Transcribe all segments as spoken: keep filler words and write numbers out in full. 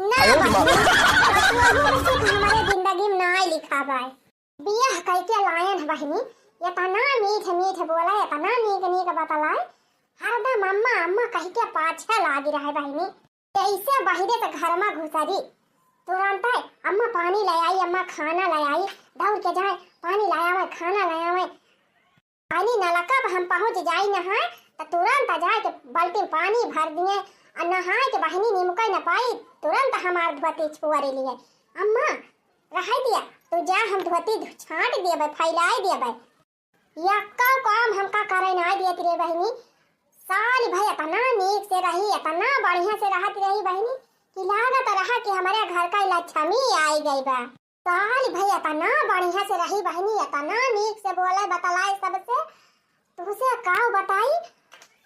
ना बहिनी, तोहू के सुख हमरे जिंदगी में नाई लिखा बाय। बियाह कइके लायन है बहिनी, एतना मीठ मीठ बोला, एतना नीक नीक बतलाए, हरदम अम्मा अम्मा कहिके पाछे लागी रहे बहिनी। जैसे बहिरे से घर में घुसरी, तुरंत है, "अम्मा पानी ले आई, अम्मा खाना ले आई।" दौड़ के जाए, पानी ले आवे, खाना ले आवे। पानी नलका पर हम पहुँच जाई नहाए, त तुरंत जाए के बाल्टी में पानी भर दिए, और नहाए के बहिनी निमकई न पाई, तुरंत हमार धोती छुअरे लिए, "अम्मा, रहे दिया, तू जा, हम धोती छाँट देबे, फैलाए देबे।" यक्का काम हमका करे ना देत रे बहिनी। साल भर एतना नीक से रही, एतना बढ़िया से रहत रही बहिनी, कि लागत रहा कि हमरे घर का लक्ष्मी आई गई बा। साल भर एतना बढ़िया से रही बहिनी, एतना नीक से बोले बतलाए सबसे, तुहसे काउ बताई।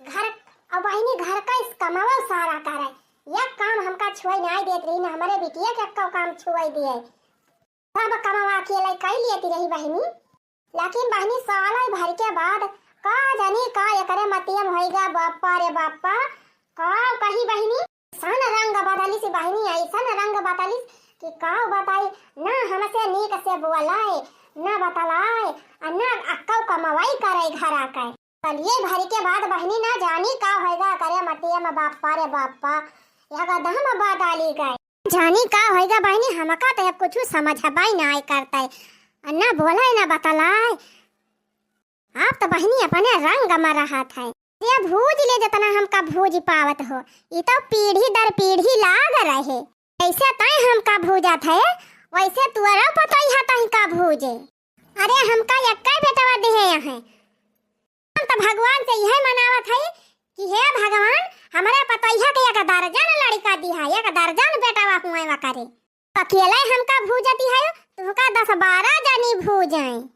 घर, अब बहिनी घर का इस कमावा सारा करे, यक काम हमका छुए ना देत रही, ना हमरे बिटिया के यक्का काम छुए दिए। सब कमावा अकेले कई लेती रही बहिनी। लेकिन बहिनी, साल भर के बाद का जानी का एकरे मतियम होइगा, बापा रे बापा, का कही बहिनी, ऐसन रंग बदलिस बहिनी, ऐसन रंग बदलिस कि का बताई, ना हमसे नीक से बोलाए, ना बतलाए, आ ना अक्कौ कमवाई करे घर आके। साल भर के बाद बहिनी, ना जानी का होइगा एकरे मतियम, बापा रे बापा, एकदम बदली गए। जानी का होइगा बहिनी, हमका तो अब कुछ समझ बाई ना आए करते, ना बोले ना बतलाए। आप तो बहिनी अपने रंग में रहत है। ये भूज ले जितना हमका भूज पावत हो, ये तो पीढ़ी दर पीढ़ी लाग रहे। ऐसे तय हमका भूजत है, वैसे तुअरा पतोहिया तय का भूजे। अरे हमका यक्का बेटवा दिहे हैं, हम तो भगवान से यह मनावत है कि हे भगवान, हमरे पतोहिया के एक दर्जन लड़का दिहा, एक दर्जन बेटवा हुए वा करे। अकेले हमका भूजती है, तुमका दस बारह जनी भूजे।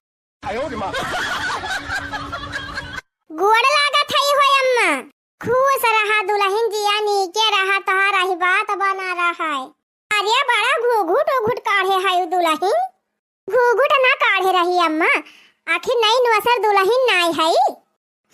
गोड़ लागत है हो अम्मा। खुश रहा दुलहिन, जिया नीके रहा, तोहार आशीर्वाद बना रहा है। अरे बड़ा घूघूट उघूट काढ़े है दुलहिन। घूघूट ना काढ़े रही अम्मा, आखिर नई नुअसर दुलहिन नाई है।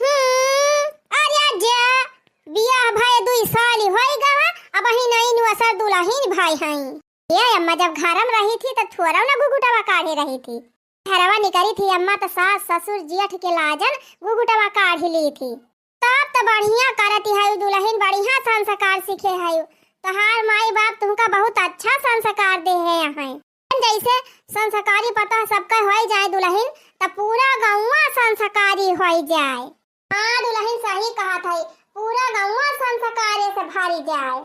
हम्म, अरे जा, बियाह भय दुई साल होई गवा, अबही नई नुअसर दुलहिन भाई हैं। ये अम्मा जब घरम रही थी तो थोड़ा ना घुघुटवा काढ़े रही थी। घरवा निकरी थी अम्मा तो सास ससुर जेठ के लाजन घुघुटवा काढ़ ली थी। तब तो बढ़िया करती है दुलहिन, बढ़िया संस्कार सीखे है। तोहार माई बाप तुमका बहुत अच्छा संस्कार दे है यहाँ। जैसे संस्कारी पतोह सबके होई जाए दुलहिन, त पूरा गौवा संस्कारी होई जाए। हाँ दुलहिन सही कहत है, पूरा गौवा संस्कारे से भरी जाए।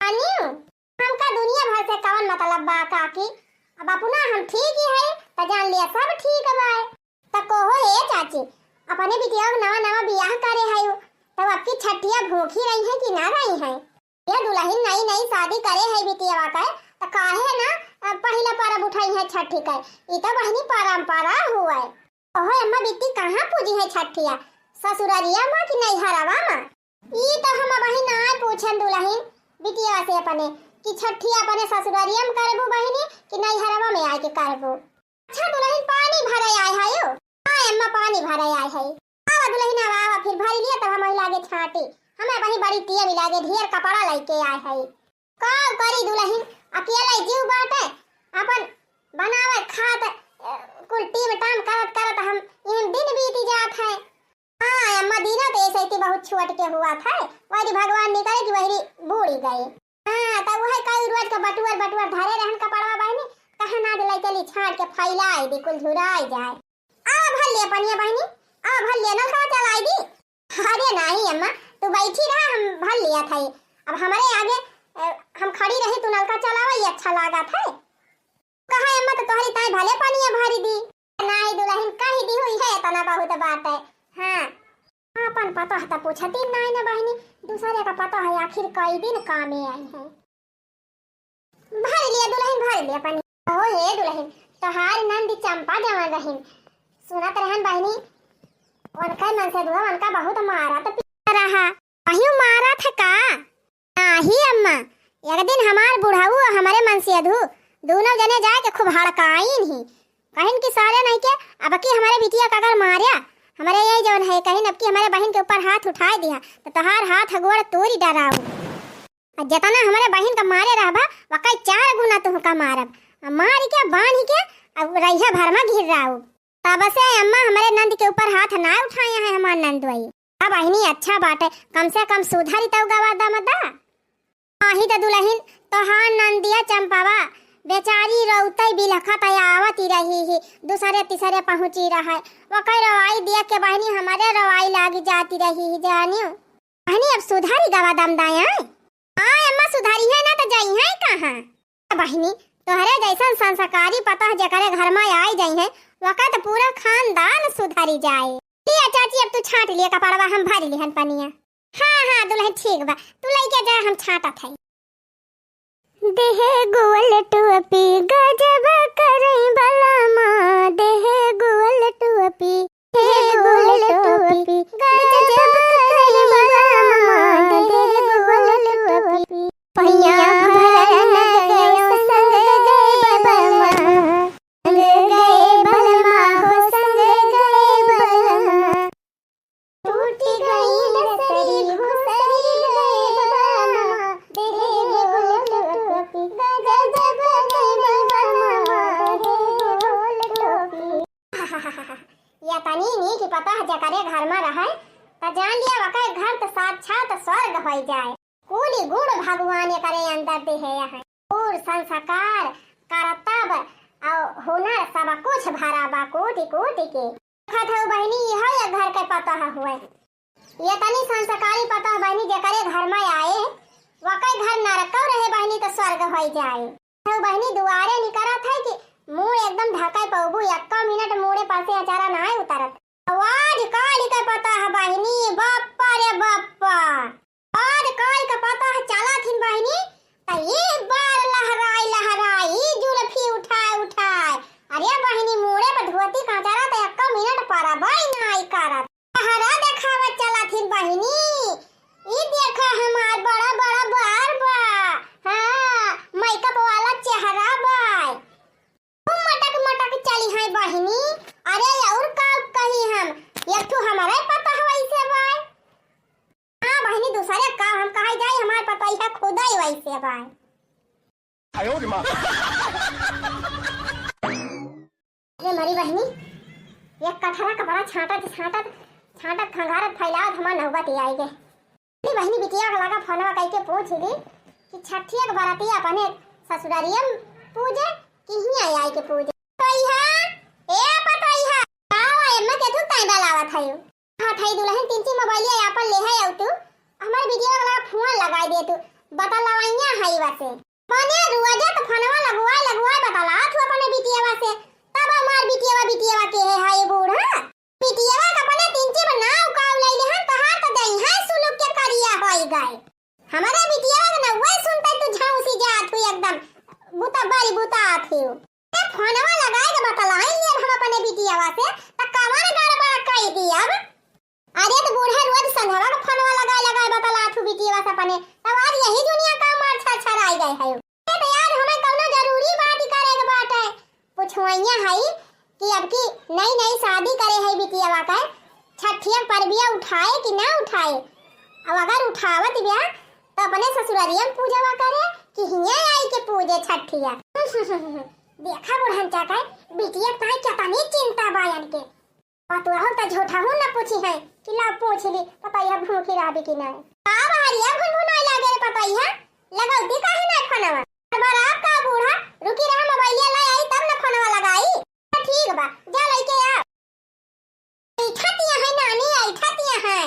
अनियू, हमका दुनिया भर से कवन मतलब बा काकी, अब अपना हम ठीक ही है, त जान लिया सब ठीक बा। त कहो ए चाची, अपने बिटिया के नवा नवा बियाह करे है, तब आपकी छठिया भूखी रही है कि ना रही है? ये दुलहिन नई नई शादी करे है बिटियावा के, त काहे ना, अ, पहिला परब उठाई है छठी के? ई त बहिनी परंपरा हुए। ओहो अम्मा बिट्टी कहाँ पूजी है छठिया, ससुररिया मा कि नैहरवा मा? ई त हम बहिन ना पूछन दुलहिन बिटियावा से अपने कि छठिया अपने ससुररिया मा करबू बहिनी कि नैहरवा में आके करबू? अच्छा दुलहिन पानी भरे आए है यो। हाँ अम्मा पानी भरे आए है। आवा दुलहिन आवा, आवा फिर भरी लिया तब हम लागे छाटी। हमें वही बड़ी टिया भी लागे ढेर कपड़ा लेके आए है। का करी दुलहिन, अकेले जीव बाटे, अपन बनावे खात, अ, कुल टीम टाम करत करत हम इन दिन बीती जात है। हाँ अम्मा दीना तो ऐसे ही बहुत छोट के हुआ था, वही भगवान निकले कि वही बूढ़ी गए। हाँ, त उहे कई रोज के बटुअर बटुअर धरे रहन कपड़वा बहिनी, कहे ना दिलाई चली छाट के फैलाई दी, कुल झुराई जाए। आ भर ले पनिया बहिनी, आ भर ले नलका चलाई दी। अरे नहीं अम्मा, तू बैठी रहा, हम भर लिया था। अब हमारे आगे, अ, हम खड़ी रही, तू नलका चलावा, ये अच्छा लागा था। कहा अम्मा तो तोहरी ताई भले पनिया भरी दी। नाई दुलहिन कही दी हुई है, इतना बहुत बात है। हाँ, अपन पतोह त पूछती नाई ना बहिनी, दूसरे का पतोह है, आखिर कई दिन कामे आई है। भर लिया दुलहिन, भर लिया पनिया। ओ हे दुलहिन, तोहार नंद चंपा जवन रहिन, सुनत रहन बहिनी, उनका मन से दुआ उनका बहुत मारत पीटत रहा। अहियो मारत है का? नाही अम्मा, एक दिन हमार बुढ़ऊ और हमरे मनसेधू दोनों जने जाए के खूब हड़काइन ही। कहिन कि सारे नहीं के अब की हमरे बिटिया का अगर मार्या, हमरे यही जवन है, कहिन अब की हमरे बहिन के ऊपर हाथ उठाए दिया, तो तोहार हाथ गोड़ तोरी डराऊ। अउर जेतना हमरे बहिन का मारे रहबा, वकै चार गुना तुहका मारब। अउर मारि के, बान्हि के, अउर रहिया भर मा घिर्राउब। तब से अम्मा हमरे नंद के ऊपर हाथ ना उठाए हैं हमार नंदोई। अब बहिनी अच्छा बाटे, कम से कम सुधरी तउ गवा दम दा। आही त दुलहिन, तोहार नंदिया चंपावा बेचारी रोवतै बिलखत आवति रही ही, दुसरे तिसरे पहुँची रहै। वकै रोवाई देख के बहिनी हमरे रोवाई लागि जाति रही ही, जानिउ। बहिनी अब सुधरी गवा दम दा। हाँ अम्मा, सुधरिहैं ना त जइहैं कहाँ? बहिनी, तोहरे जइसन संस्कारी पतोह जेकरे घर मा आइ जइहैं, वकै त पूरा खानदान सुधरी जाए। लिया चाची, अब तू छाँट लिया कपड़वा, हम भरि लिहन पनिया। हाँ, हाँ, दुलहिन ठीक बा, तू लइके जा, हम छाँटत हई। देहे गोल टोपी गजब करै बलमा, देहे गोल टोपी, देहे गोल टोपी गजब करै बलमा, देहे गोल टोपी। पहिया भरन गयो संग गए बलमा, संग गए बलमा हो, संग गए बलमा। टूटी गई रसरी घुसरी गए बलमा, देहे गोल टोपी गजब करै बलमा, देहे गोल टोपी। यतनी नीक पतोह जेकरे घर मा रहै, त जान लिया वकै घर त साक्षात स्वर्ग होइ जाए। कुलि गुण भगवान एकरे अंदर दिहे हैं। गुण, संस्कार, करतब अउर हुनर सब कुछ भरा बा कूटि कूटि के। देखत हउ बहिनी, इहै एक घर के पतोह हुए। यतनी संस्कारी पतोह बहिनी जेकरे घर मा आए, वकै घर नरकौ रहे बहिनी त स्वर्ग होइ जाए। हउ बहिनी दुआरे निकरत है कि मुड़ एकदम ढकै पउबू, एक्को मिनट मुड़े पर से अचारा नाहीं उतरत। आवाज काढ़ि के पतोह बहिनी, बप्पा रे बप्पा। आज काल के पतोह चलत हिन बहिनी, त एक बार लहराई लहराई जुल्फी उठाए उठाए। अरे बहिनी, मुड़े पे धोती का अचारा त एक्को मिनट परबै नाई करत। चेहरा देखावत चलत हिन बहिनी। ई देखा हमार बड़ा बड़ा बार बा। हाँ, makeup वाला चेहरा बा। खूब मटक मटक चली है बहिनी। अरे अउर का कही हम, एक ठो हमरे पतोह वैसे बा। हाँ बहिनी, दूसरे का हम कहे जाई, हमार पतोहिया खुदै वैसे बा। आयो रे माँ। अरे मरी बहिनी, एक कठरा कपड़ा छाँटत छाँटत छाँटत खंगारत फैलावत हमार नौबत ही आई गे। बहिनी बिटिया के लगा फोनवा कइके पूछ ली कि छठिया के बरतिया अपने ससुरारिया में पूजे कि हियाँ आई के पूजे। पतोहिया, ए पतोहिया, का हो एम्मा के तू ताई बलावत हयू? हाथ हई दुलहिन तिनची मोबाइलिया आपन ले है आउ तू हमर बिटिया के लगा फोन लगाई दे तू, बतलवैया हई वसे। मने रोजे त फोनवा लगवाए लगवाए बतलात हू अपने बिटिया से, तब हमार बिटिया बिटिया के है, है बूढ़ा। बिटिया का अपने तिनची में नाव काव लैले हन, तहार त दई है सुलुक के करिया होई गए। हमरे बिटिया के नउवे सुनते तू झौंसी जात हू एकदम, बुता बारी बुता आत हू। ए फोनवा लगाए के बतलाई लियब हम अपने बिटिया से, त कवन गड़बड़ कई दियब? अरे त बूढ़ा रोज संझवा के फोनवा लगाए लगाए बतलात हू बिटिया से अपने, तब आज यही दुनिया का मार छरछराई गए है। अरे त यार हमें कौनो जरूरी बात करे के बाटे, पुछवैया है कि अब की नई नई शादी करे है बिटिया का, छठिया परबिया उठाए कि ना उठाए? अब अगर उठावत बिया त अपने ससुरारिया में पूजवा करे कि हियाँ आई के पूजे छठिया? देखा बुढ़न चाचा, बिटिया ताई केतनी चिंता बा इनके। पतोहू त झूठहू न पूछी है कि ला पूछ ली पतोहिया भूखी रहबी कि नहीं। का बहरिया भुनभुनाए लागे रे पतोहिया, लगौती काहे ना फोनवा? बराब का बूढ़ा, रुकी रहा मोबाइलिया लाई आई तब न फोनवा लगाई। ठीक बा, जा लइके आ। ऐठतिया है नानी, ऐठतिया है।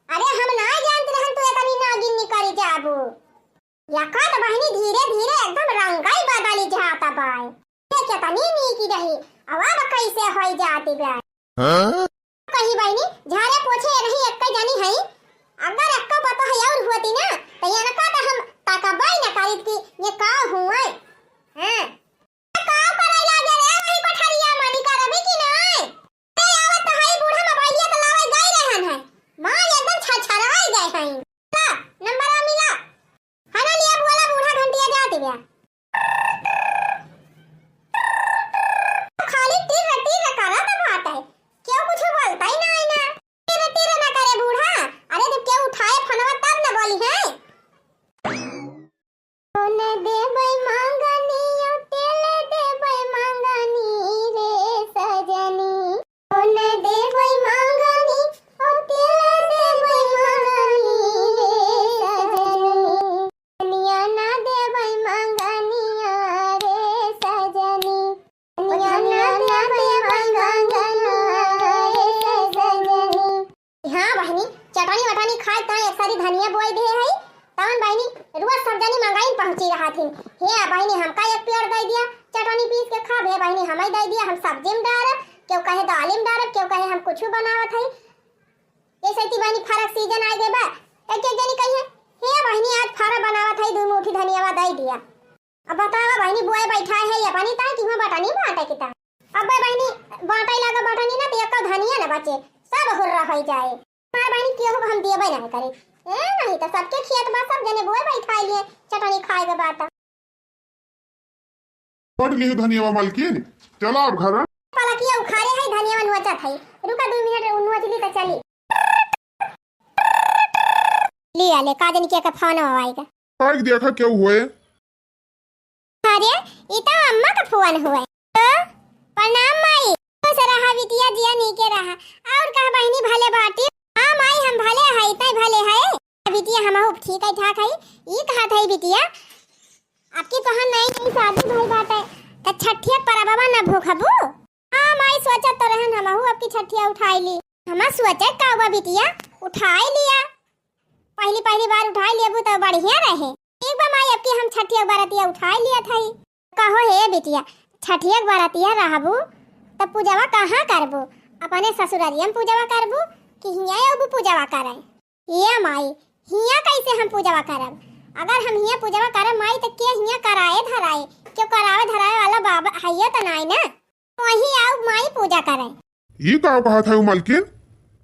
अरे हम ना जानत रहन तू इतनी नागिन निकरी जाबू। यका त बहिनी धीरे धीरे एकदम रंगई बदली जात बाय। ये केतनी नीक रही, अब अब कैसे होई जाती बाय। हाँ? कही बहिनी, झारे पोछे नहीं एक्के जनी है। अगर एक्को पतोह अउर होती ना, त इनका त हम तकबई न करीत कि ये का हुआ। हाँ। का करे लागे रे वही कोठरिया में, निकरबी कि नाय? ए, आवत त हई बूढ़ा मोबाइलिया त लावे गई रहन है। मार एकदम छरछराई गए हैं। ला, नंबरवा मिला। हना लिया बोला बूढ़ा घंटिया जात बिया। खाली टिर्र टिर्र करत बाटे। केहू कुछ बोलता ही ना है ना। टिर्र टिर्र ना करे बूढ़ा। अरे जब केहू उठाए फोनवा तब न बोली है। हे बहिनी, हमका एक पेड़ दइ दिया, चटनी पीस के खाब। हे बहिनी, हमइ दइ दिया, हम सब्जी में डारब, केहू कहे दाली में डारब, केहू कहे हम कुछु बनावत हई। जइसे कि बहिनी फरक सीजन आइ गए बा, त के जनी कहिए, "हे बहिनी, आज फरक बनावत हई, दुइ मुठी धनियावा दइ दिया।" अब बतावा बहिनी, बोए बैठाए है ये पानी ताई कि हुआँ बटनी बाँटे के ताई। अब्बे बहिनी, बाँटे लागा बटनी ना, त एक्को धनिया न बचे, सब हुर्रा होइ जाए। हमार बहिनी केहू को हम देबे नहीं करे। ए, नहीं त सबके खेत बा, सब जने बोए बैठाए लिए, चटनी खाए के बाद। बट लिहु धनियावा मलकिन, चला अब घर। पलकिया उखाड़े है, धनियावा नोचत है। रुका दुइ मिनट, नोच ली त चली। लिया ले, का जनी के फोन आइगा। आइग देखा केहू होए। अरे, ई त अम्मा का फोन हुए। तो, प्रणाम माई। खुश रहा बिटिया, जिया नीके रहा। और कहा बहिनी, भले बाटी? हाँ माई, हम भले हई, तै भले है। बिटिया, हमहू ठीक है, ठाक है। ई कहत है बिटिया, अबकी तोहार नई नई शादी भई बाटे, त छठिया परबवा न भूखबू? हाँ माई, सोचत तो रहन हमहू अबकी छठिया उठाई ली। हमार सोचे का बा बिटिया, उठाई लिया। पहली पहली बार उठाई लेबू त बढ़िया रहे। ठीक बा माई, अबकी हम छठिया बरतिया उठाई लिया था। कहो हे बिटिया, छठिया बरतिया रहबू त पूजवा कहाँ करबू? अपने ससुररिया में पूजवा करबू कि हियाँ अबू पूजवा करे? ए माई, हियाँ कैसे हम पूजवा करब? अगर हम हियाँ पूजवा करब माई, त के हियाँ कराए धराए? केहू करावे धरावे वाला बाबा हइयो त नाई ना। वही आउ माई पूजा करे। ई का कहत है मलकिन?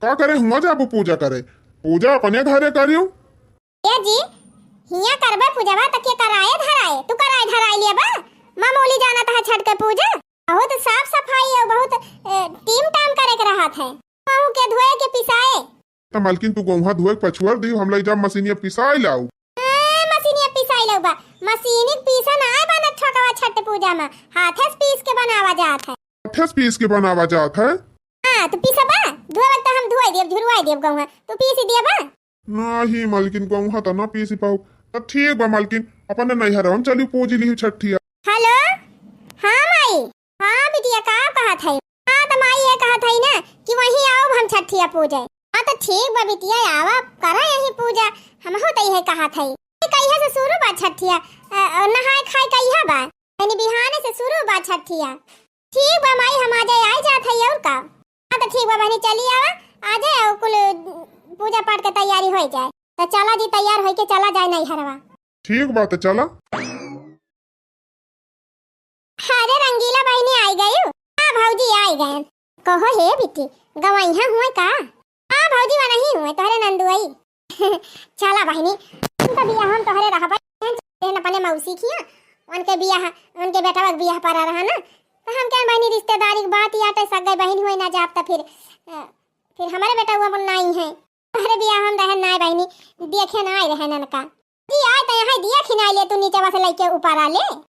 का करे हुआँ जाबू पूजा करे? पूजा अपने घरे करियो। ए जी, हियाँ करबे पूजवा त के कराए धराए? तू कराए धराए लेबा? मामूली जानत है छठ के पूजा। बहुत साफ सफाई है, बहुत, ए, टीम टाम करे के रहत है। कहूँ के धोए के पिसाए। त मलकिन, तू गौहा धोए के पछुआर दियो, हम लई जाब मशीनिया पिसाई लाऊ। ए, मशीनिया पिसाई लाऊ बा, मशीनी के पीसा ना आए बा ना ठोकवा छठ पूजा में, हाथे से पीस के बनावा जात है। हाथे से पीस के बनावा जात है? हाँ, तू पीसबा, धोए वक्त हम धोए देब, झुरवाए देब गौहा, तू पीस देबा? नाही मलकिन, गौहा त ना पीसी पाऊ। त ठीक बा मलकिन, अपने नैहरवा में चली पूजी लिही छठिया। हेलो, हाँ माई, हाँ बिटिया, का कहत है? हाँ, त माई ये कहत है ना कि वहीं आउब हम छठिया पूजे। हाँ, त ठीक बा बिटिया, आवा, करा यहीं पूजा, हमहू त इहे कहत है। कहिया से शुरू बा छठिया? अ, अ, नहाए खाए कहिया बा? यानी बिहाने से शुरू बा छठिया। ठीक बा माई, हम आ जाए, आई जात है और का। हाँ, त ठीक बा बहनी, चली आवा, आ जाए और कुल पूजा पाठ के तैयारी हो जाए। त चला जी, तैयार होई के चला जाए नैहरवा। ठीक बा, त चला। अरे रंगीला बहिनी आई गयू? हाँ भौजी आई गयन। कहो हे बिट्टी, गवैया हुए का? हाँ भौजी वनही हुए तोहरे नंदुआई। चला बहिनी, हम तो बियाह हम तोहरे रहबे, चलेन अपने मौसी खिया, उनके बियाह, उनके बेटवा के बियाह पड़ा रहा ना, तो हम क्या बहिनी रिश्तेदारी के बात या तो सगई बहिन हुए ना जाब तो फिर, अ, फिर हमारे बेटा हुआ अपन नाई है। अरे बियाह हम रहन नाई बहिनी, देखे ना आए रहन उनका। जी आए त यहाँ देख ही ना ले, तू नीचवा से लइके ऊपर आ ले।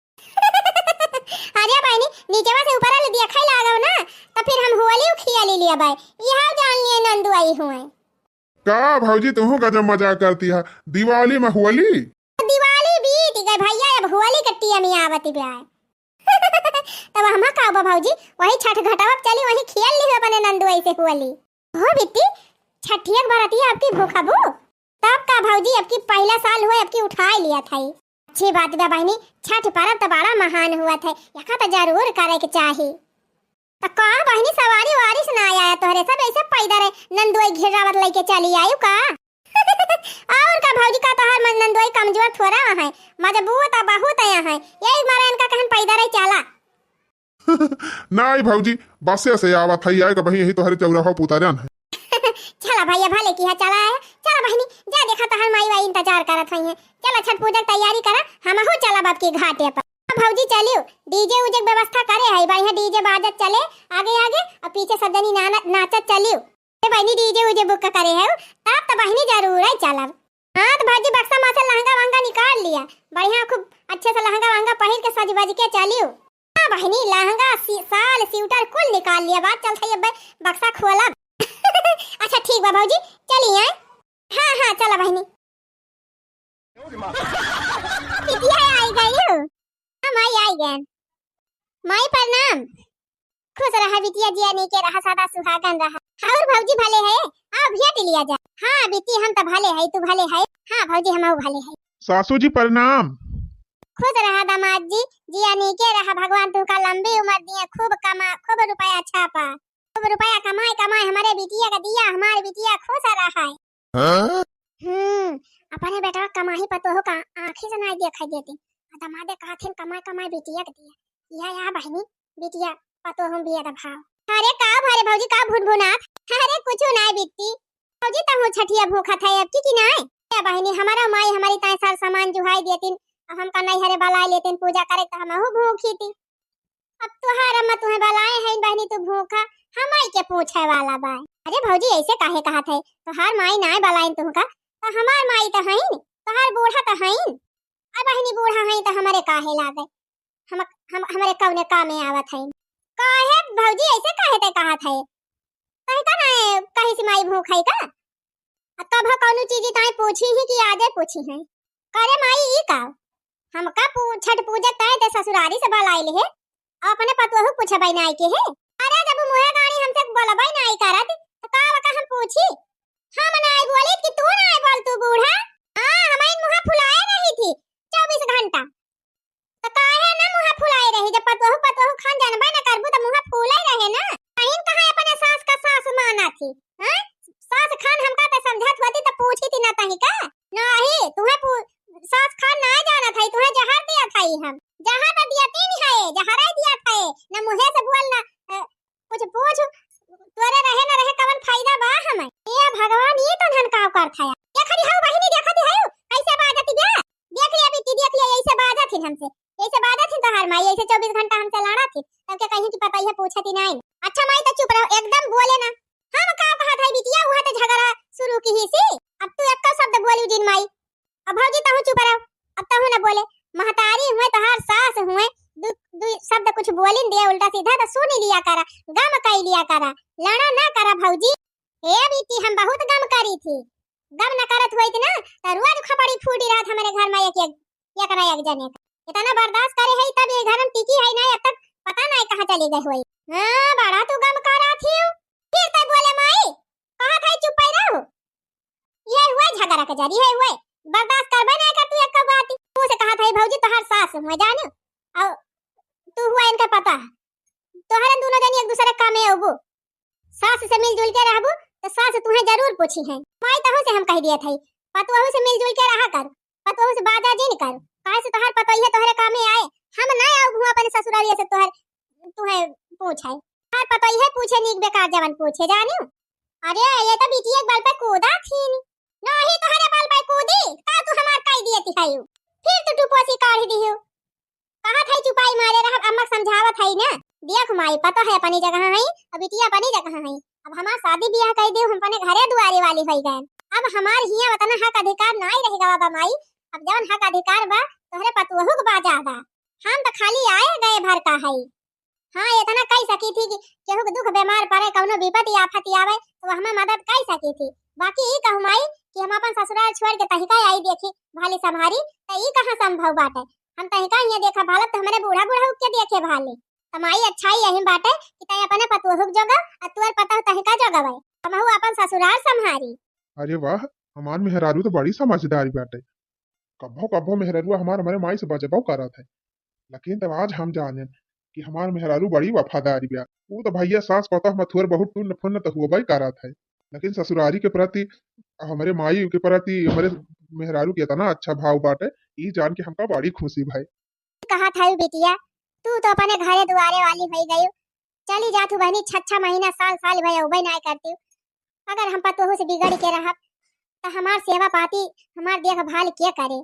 अरे बहिनी, नीचवा से ऊपर आ ले, देखै लागब ना, त फिर हम होली खिया ले लिया बाय। यह जान लिए नंदू आई हुए। का भौजी, तुहू गजब मजाक करती है, दिवाली में होली? दिवाली बीत गई भैया, अब होली के टीम में आवती बाय। तब हम का बा भौजी, वही छठ घाटवा पे चली, वही खेल ली अपने नंदू आई से होली। हो बिट्टी, छठिया के बरतिया आपकी भूखबू? तब का भौजी, अब की पहला साल हुआ, अब की उठाए लिया था। अच्छी बात बा बहिनी, छठ पर्व तो बड़ा महान हुआ था, यका तो जरूर करे के चाही। तो का बहिनी, सवारी वारी से ना आया तोहरे, सब ऐसे पैदल नंदोई घेरावत लेके चली आयु का? और का भौजी, का तोहार मन नंदोई कमजोर थोड़ा है, मजबूत आ बहुत आया है, यही मारे इनका कहन पैदल चला। नाई भौजी, बसे से आवत है, आए के बही यही तोहरे चौराहा पे उतारन है। चला भैया, भले किहा चला है। चला बहिनी, जा देखा तोहार माई वाई इंतजार करत है। चला छठ पूजा के तैयारी करा, हमहू चला बाप के घाटे पर। हाँ भौजी चलियो, डीजे उजे के व्यवस्था करे है, बढ़िया डीजे बाजत चले आगे आगे, और पीछे सब जनी नाना-, नाचत चलियो। ए बहिनी, डीजे उजे बुक करे है, तब तो बहिनी जरूर है चलब। हाँ तो भौजी बक्सा में से लहंगा वहंगा निकाल लिया, बढ़िया खूब अच्छे से लहंगा वहंगा पहिर के सज बज के चलियो। हाँ बहिनी, लहंगा, सी-, साल, स्वेटर कुल निकाल लिया, बात चलत है, अब बक्सा खोलब। अच्छा ठीक बा भौजी, चली आए। हाँ, हाँ, चला बहिनी। बिटिया आई गई हो? हाँ माई, आई गए। माई प्रणाम। खुश रहा बिटिया, जिया नीके रहा, सदा सुहागन रहा। और भौजी भले है? आओ भेंट लिया जा। हाँ बिटी, हम तो भले है, तू भले है? हाँ भौजी, हम भले है। सासू जी प्रणाम। खुश रहा दामाद जी, जिया नीके रहा, भगवान तुहका लंबी उमर दिए, खूब कमा, खूब रुपया छापा, खूब रुपया कमाए कमाए हमरे बिटिया का दिया, हमार बिटिया खुश रहा। हाँ? हम्म, अपने बेटवा कमाही पतोह का आँखी से नाई देखाई देती। आ दमादे कहथिन कमाए कमाए बिटिया के दिया। या, या बहिनी, बिटिया पतोह बिया द भाव। अरे का भरे भौजी, का भुनभुनात? अरे कुछु नाई बिट्टी। भौजी तहूँ छठिया भूखत है अब की, की नाई? ए बहिनी, हमारा माई हमारी ताई सर सामान जुहाई देतिन। अब हमका नैहरे बलाई लेतिन पूजा करे त हमहू भूखी थी। अब तोहार अम्मा तुहे बलाए हैं बहिनी, तू भूखा, हमई के पूछे वाला बा। अरे भौजी, ऐसे काहे कहत है? तोहार माई नाय बलाइन तुहका, त हमार माई त हईन, तोहार बूढ़ा त हईन। अब बहिनी बूढ़ा हईन त हमरे काहे लागे? हम, हम, हमरे कौने कामे आवत हईन? काहे भौजी ऐसे काहे ते कहत है? कहे का ना कहे से माई भूख है का? आ तब ह कौनो चीज ताई पूछी ही कि आजे पूछी है। करे माई ई का? हमका पू-, छठ पूजे तय ते ससुरारी से बलाइल है, अपने पतोहू पूछबई नाई के है। अरे जब मुँहे गाड़ी हमसे बोलबई नाई करत, त का ओका हम पूछी? हम नाई बोली कि तू नाई बोल तू बूढ़ा। हाँ, हमारी मुँह फुलाए रही थी चउबीस घंटा। त काहे ना मुँह फुलाए रही, जब पतोहू, पतोहू खान जानबे न करबू त मुँह फूले रहे ना। अहिन कहाँ अपने सास का सास माना थी, हैं? सास खान हमका त समझत होती त पूछी थी ना तही का? नाही, तुहे पू-, सास खान ना जानत है, तुहे जहर दिया था हम। जहर त दिया तीन है, जहर ही दिया था, न मुँहे से बोल न, अ, कुछ पूछ, तोरे रहे न रहे कवन फायदा बा हमें? ए भगवान, ई तो धन का करत है। देखा दी हऊ बहिनी, देखा दी हऊ, कैसे बाजत बा? देख लिया बिट्टी, देख लिया, यही से बाजत ही हमसे, यही से बाजत ही तोहार माई, यही से चउबीस घंटा हमसे लड़ा थी, तब के कहीं की पता यह पूछे थी नहीं। अच्छा माई तो चुप रहो, एकदम बोले ना। हम का कहत है बिटिया, वहाँ तो झगड़ा शुरू की ही सी। अब तू एक शब्द बोली जिन माई। अब भौजी तहूँ चुप रहो, अब तहूँ ना बोले। महतारी हुए तोहार सास हुए, दू, दू शब्द कुछ बोलिन दे उल्टा सीधा तो सुन लिया करा, गम कई लिया करा, लड़ा ना करा भौजी। हे बिट्टी, हम बहुत गम करी थी, गम न करत होइत ना, त रोज खपड़ी फूटी रहत हमरे घर में एक, एक, एक ना एक जने का। इतना बर्दाश्त करे है, तब ये घर में टिकी है ना, अब तक पता नहीं कहाँ चली गई होई। हाँ, बड़ा तू गम करा थी, फिर तो बोले माई, कहा था चुप ही रहो। ये हुए झगड़ा के जरी, ये हुए बर्दाश्त करबे नहीं कर तू एक बात। तू से कहा था भौजी तोहार सास हुए जाने, और तू हुआ इनका पता है, तोहरे दोनों जनी एक दूसरे कामे अबू। सास से मिलजुल के रहबू, तो सास तुहे जरूर पूछी है। माई तहू से हम कह दिया था, पतोहू से मिलजुल के रहा कर, पतोहू से बाजा जिन कर, काहे से तोहर पतोहिया तोहरे कामे आए। हम ना आऊ भुआ अपने ससुरारिया से तोहर, तुहे पूछे। तोहर पतोहिया पूछे नीक बेकार जवन पूछे, जानियो। अरे, ये तो बिटिया के बल पे कूदा थी नी। नहीं तोहरे बल पे कूदी, का तू हमार कह दिए थी है। फिर तू टुपोसी काढ़ दियो। कहत है चुपाई मारे रहब, अम्मा के समझावत है ना। देख माई, पतोह अपनी जगह है, अब बिटिया अपनी जगह है। अब हमार शादी बियाह कई देउ, हम अपने घरे दुआरे वाली होई गए। अब हमार हियाँ उतना हक अधिकार नाई रह गवा बा माई। अब जवन हक अधिकार बा, तोहरे पतोहू के बा ज्यादा। हम तो खाली आए गए भर का है। हाँ, इतना कह सकी थी कि केहू के दुख बीमार पड़े, कौनो विपत्ति आफत आवे, तो हमें मदद कह सकी थी। बाकी ई कहूँ माई कि हम अपन ससुराल छोड़ के तहिका आई देखी, भाली संभारी, तो ई कहाँ संभव बाटे? हम तहिका हियाँ देखा भालत तो हमरे बूढ़ा बूढ़ा के देखे भाले। त माई अच्छाई यही बाटे कि तय अपने पतोहू के जोगा, आ तुअर पतोह तहिका जोगा बाई। हमहू अपन ससुराल संभारी। अरे वाह, हमार मेहरारू तो बड़ी समझदारी बाटे। कब्बो कब्बो मेहरारू हमार, हमारे माई से बजबो करत है, लेकिन तब आज हम जाने कि हमार मेहरारू बड़ी वफादारी बा। वो तो भैया सास पतोह में थोर बहुत टुन्न फुन्न तो होबे करत है, लेकिन ससुरारी के प्रति, हमारे माई के प्रति, हमारे मेहरारू के इतना अच्छा भाव बाटे, ई जान के हमका बड़ी खुशी भाई। कहा था बिटिया, तू तो अपने घरे दुआरे वाली होई गई, चली जात हूँ बहनी, छह छह महीना साल साल भय अउबे नाय करती। अगर हम पतोहू से बिगड़ के रहब, त हमार सेवा पाती, हमार देखभाल के करे?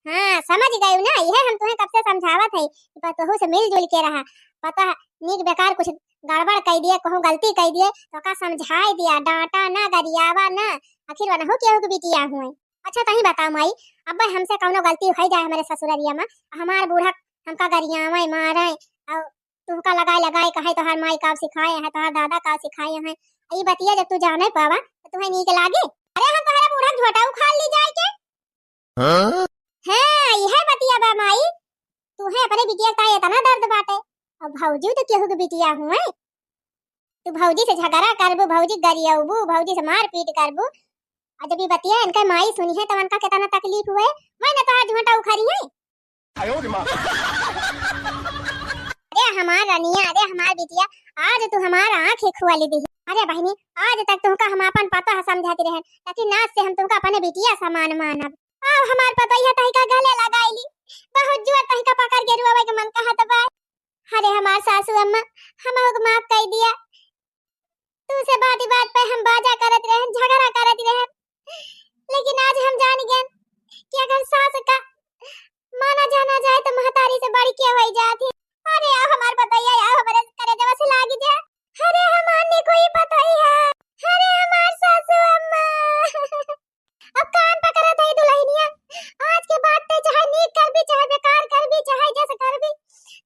हाँ, समझ गयू ना, यह हम तुम्हें कब से समझावत है कि पतोहू से मिलजुल के रहा। पता नीक बेकार कुछ गड़बड़ कह दिए, कहूँ गलती कह दिए, तो का समझाए दिया, डांटा ना, गरियावा ना, आखिर वनहु केहू के बिटिया हुए। अच्छा, तही बताओ माई, अब हमसे कौनो गलती हो जाए हमारे ससुररिया में, हमार बूढ़ा हमका गरियावे, मारे, और तुमका लगाए लगाए कहे, "तोहार माई का सिखाए है, तोहार दादा का सिखाए हैं।" ई बतिया जब तू जाने पावा, तो तुम्हें नीक लागे? अरे, हम तोहरा बूढ़ा के झोटा उखाड़ ली जाए के। हाँ? हाँ, यह बतिया बा माई, तुम्हें अपने बिटिया का इतना दर्द बाटे। अब भौजी तो केहू के बिटिया हुए, तू भौजी से झगड़ा करबू, भौजी गरियबू, भौजी से मारपीट करबू। और जब ये बतिया इनका माई सुनी है, तो उनका कितना तकलीफ हुए, मैं ना तोहार झोटा उखाड़ी है। अरे हमार रनिया, अरे हमार बिटिया, आज तू हमार आँख ही खोल दिही। अरे बहिनी, आज तक तुहका हम आपन पतोह समझत रहन, लेकिन आज से हम तुहका अपने बिटिया समान मानब। आओ हमार पतोहिया तहिका गले लगाइली, बहुत जोर तहिका पकड़ के रोवे के मन कहत बा। अरे हमार सासू अम्मा, हमहू के माफ कइ दिया। तू से बात बात पे हम बाजा करत रहन, झगड़ा करत रहन, लेकिन आज हम जान गए कि अगर सास का माना जाना जाए तो महतारी से बड़ी के होई जात ही। अरे आओ हमार पतोहिया, आओ हमरे करेजवा से लागी जा। अरे हमार निकोई पतोहिया, अरे हमार सासू अम्मा। अब कान पकड़त है दुल्हनिया, आज के बाद ते चाहे नीक करबी, चाहे बेकार करबी, चाहे जस करबी,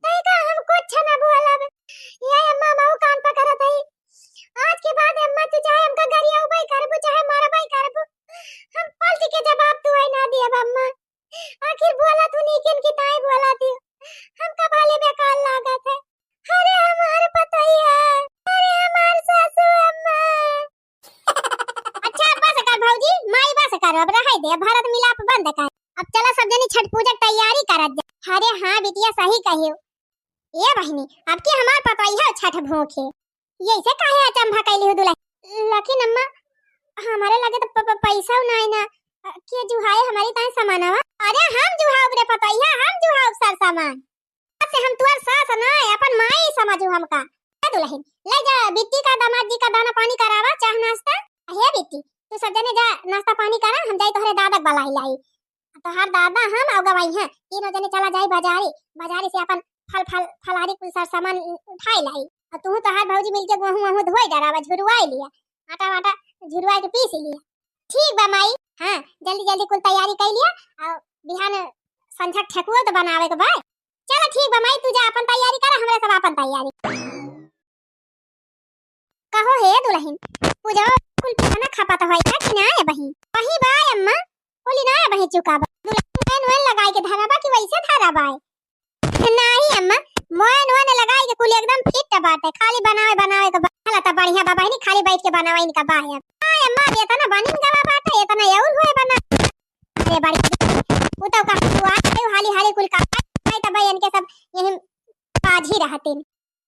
तहिका हम कुछ न बोलब। ये अम्मा, मऊ कान पकड़त है, आज के बाद अम्मा तू चाहे हमका गरियाउबे करबू, चाहे मरबे करबू, हम पलट के जवाब तू है ना दियब अम्मा। आखिर बोला तू नीकिन की ताई बोला थी, हमका भले बेकार लागत है। अरे हमार पतोहिया, अरे हमार सासू अम्मा। अच्छा, अब बस कर भौजी, माई बस कर, अब रहे दे, अब भरत मिलाप बंद कर। अब चला सब जनी छठ पूजा के तैयारी करत जा। अरे हाँ बिटिया, सही कहियो। ए बहिनी, अब की हमार पतोहिया छठ भूखे, ये ऐसे काहे अचंभा कैली हो दुल्हन? लेकिन अम्मा, हमारे लगे तो प-, प-, पैसा नाई ना, के जुहाए हमारी ताई समानवा? अरे हम जुहाउब रे पतोहिया, हम जुहाउब सर सामान। से हम तुअर सास ना, अपन माई समझू हमका। ए दुल्हन, ले जा बिट्टी का दामाद जी का दाना पानी करावा, चाह नाश्ता। हे बिट्टी, तू सब जने जा नाश्ता पानी करा, हम जाई तोहरे दादा के बलाई लाई। तोहार दादा हम अउ गवाई हैं, तीनों जने चला जाई बाजारी, बाजारी से अपन फल, फल, फलहारी कुल सर सामान उठाई लाई। अउ तू तोहार भौजी मिलके गेहूं वहूं धोई डरावा, झुरवाई लिया, आटा वाटा झुरवाई के पीस लिया। ठीक बा माई, हाँ जल्दी जल्दी कुल तैयारी कर लिया, अउ बिहान संझक ठेकुआ तो बनावे के बा। चला ठीक बा माई, तू जा अपन तैयारी करा, हमरे सब अपन तैयारी। कहो हे दुल्हन, पूजवा कुल खाना खपत होई ना कि ना ए बहिन? वही बा अम्मा, बोली ना ए बहिन चुका बा। दुल्हन मोयन वोयन लगाई के धरा बा कि वैसे धरा बा? नाही अम्मा, मोयन वोयन लगाई के कुल एकदम फिट बाटे, खाली बनावे बनावे के बा। चला त बढ़िया बा बहिनी, खाली बैठ के बनावे इनका बा है। हाय अम्मा, अब इतना बनिन गवा बाटे, इतना और होए बना। अरे बड़ी, उ तो कहा तू आ गई, हाली हाली कुल का, नहीं त भाई इनके सब यही बाजी रहतीन।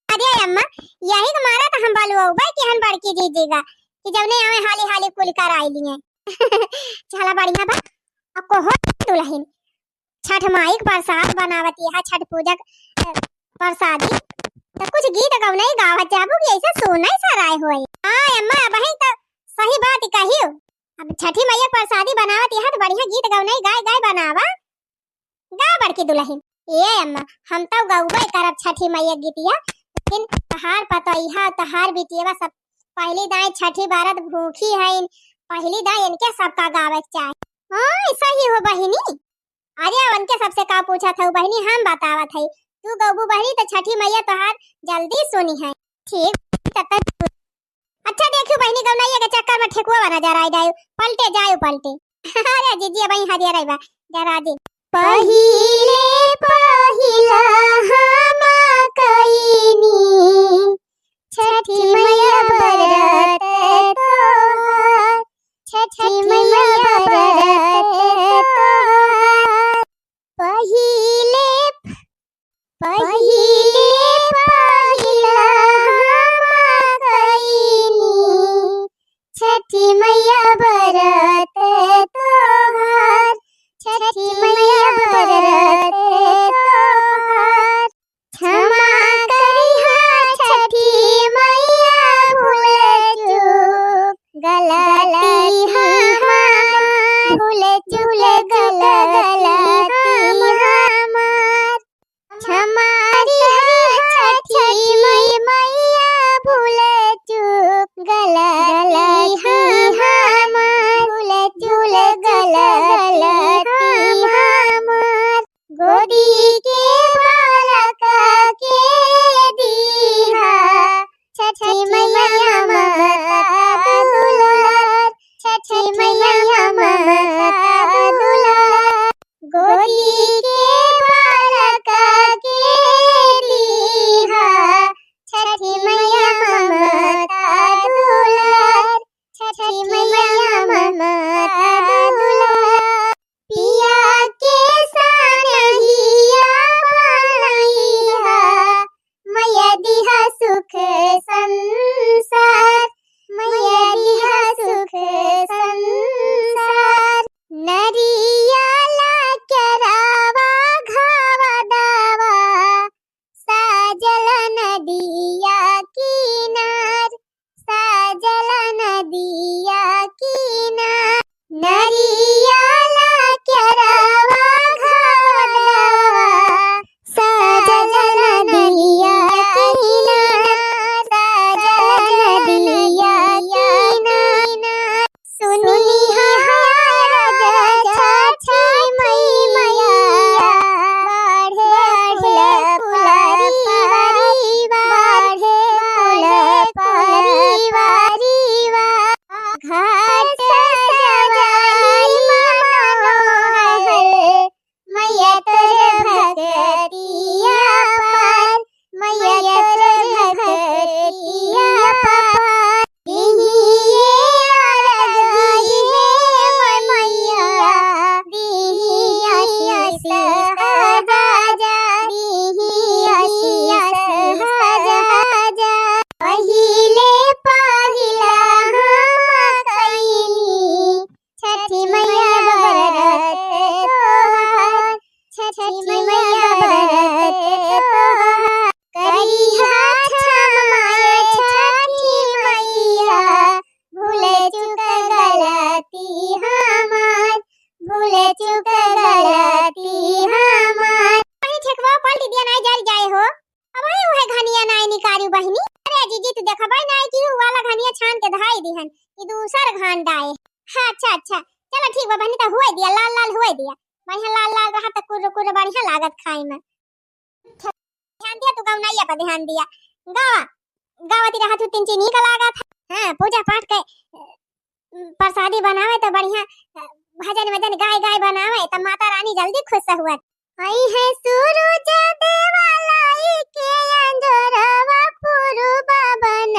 अरे अम्मा, यही के मारा तो हम बलुआउबे कि हम बड़की जीजी का, कि जौने आवे हाली हाली कुल कराई लिए। चला बढ़िया बा। अब कहो दुल्हन, छठ माई के प्रसाद बनावत है, छठ पूजा के, अ, प्रसादी। तो कुछ गीत गौनई गावत जाबू कि ऐसे सुनई सराय होई। हाँ अम्मा, अब ही तो सही बात कहियो। अब छठी मैया के प्रसादी बनावत है तो बढ़िया गीत गौनई गाय गाय बनावा। गा बड़की दुल्हन। ए अम्मा, हम तो गौबे करब छठी मैया गीतिया, लेकिन तहार पतोहिया, तहार बिटियवा सब पहली दाई छठी बरत भूखी हईन, पहली दाई इनके सबका गावे के चाही। हाँ, सही हो बहिनी। अरे, उनके सबसे का पूछत हऊ बहिनी, हम बतावत हई। तू गौबू बहिनी तो छठी मैया तोहार जल्दी सुनी है। ठीक, तब तक अच्छा, देखियो बहिनी, गौनैया के चक्कर में ठेकुआ बना जराई जायो, पलटे जायो, पलटे। अरे जीजी, अब वहीं हरिया रही बा, जरा दे। पहिले पहिला हम कईनी छठी मैया बरत तोहार, छठी मैया बरत तोहार। पहिले, पहिले पहिला हम कईनी छठी मैया बरत तोहार, छठी मैया बरत तोहार। क्षमा करिहा छठी मैया भूल चूक गलती हमार, भूल चूक गलती हमार। क्षमा तो बढ़िया लागत खाई में। ध्यान दिया, तू गवनैया पर ध्यान दिया। गावा, गावत रहत हूँ, तीन चीनी का लागत है। हाँ, पूजा पाठ के, प्रसादी बनावे तो बढ़िया, भजन वजन गाय गाय बनावे, तब माता रानी जल्दी खुश हुआ। आई है सूरज देवा लाई के अंजोरवा, पूरुबा बन